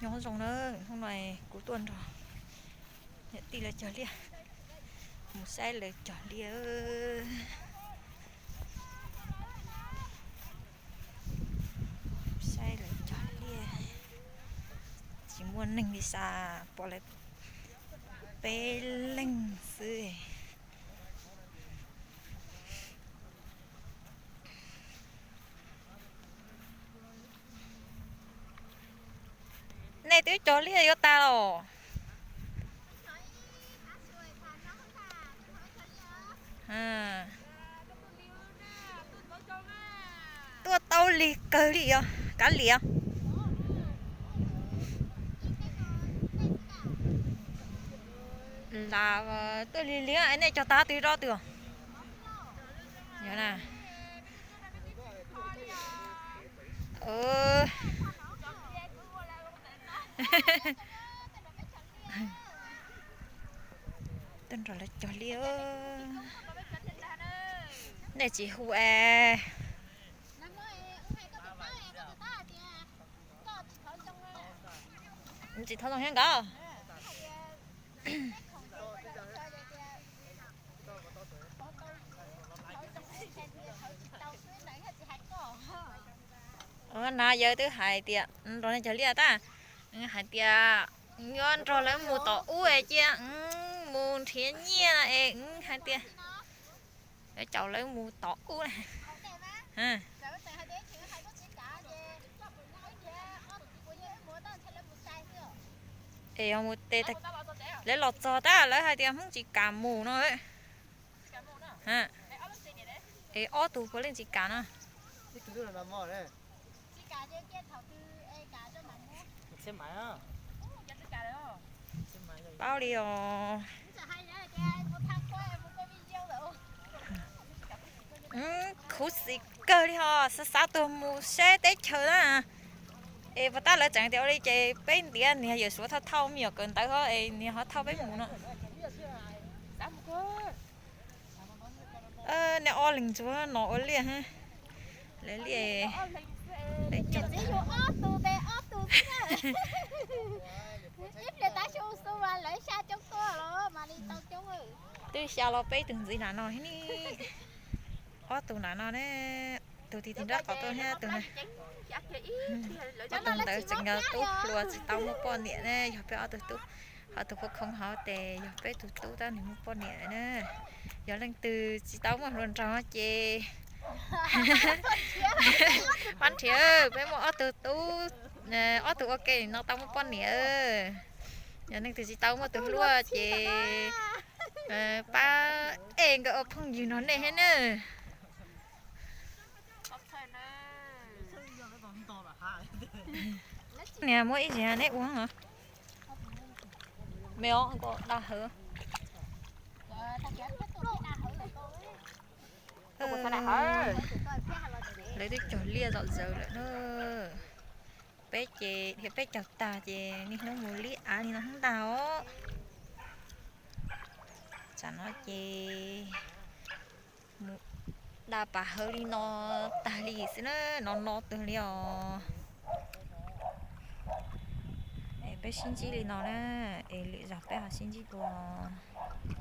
Nyob zoo na, hnub no kuv tuaj nrog niam tij lawv cog liaj, mus saib lawv cog liaj. Saib lawv cog liaj, tsis muaj neeg li xav, pom lawv peb leeg xwb. Nej twb cog liaj yuav tag los? Tuaj tau lig kawg li os, kav liam. Lam tuaj lig lig, nej cog tag twg rau twg? Tuaj nrog lawv cog liaj, nej tsis hu es. Tsis thov zoo thiab nkawd. Na yawg twb hais tias nrog nej cog liaj tag, hais tias yuav nrog lawv mus tom ub es cia mus nrhiav nyiaj es hais tias yuav caum lawv mus tom ub na. Es mus tes, lawv los txog tab lawv hais tias Hmoob tsis kam mus no. Es ob tug puav leej tsis kam no. Paub li os. Khuv xim kawg li ho, xav xav tuag mus saib teb chaws na. Es puas tab lawv tseem tias ua li ces peb ntiav niag yawm suav thauj thauj me nyuam kawm ntawv ho es niag ho thauj peb mus no. Nej ob leeg ntsuag no ua liaj, lawv liaj, lawv cog. Twb xya los peb tug ntxiv nram no thiab ne. Ob tug nram no ne, tus tig tig nraub qaum tuaj thiab tus na. Ob tug ntawd tseem yog tub hluas tsis tau muaj poj niam ne, yog peb ob tug tub. Ho tus khoob khoob hauv tes yog peb tug tub tab sis muaj poj niam na. Yog leej twg tsis tau muaj hluas nraug ces pab nrhiav, peb muaj ob tug tub, ob tug ua ke no tau muaj poj niam. Yog leej twg tsis tau muaj tus hluas ces pab es nkawd ua phooj ywg nrog nej thiab na. Niam muab ib zig neb ua os. Me os, daj hawv. Lawv twb cog liaj zom zaws lawm na. Peb ces dhia peb cog tag ces niaj hnub mus liab av li no hnub ntag os. Tsam no ces mus da pas hawv li no tag li xwb na, no no tuag li os. Es peb sib ntsib li no na, es lwm zaus peb ho sib ntsib dua.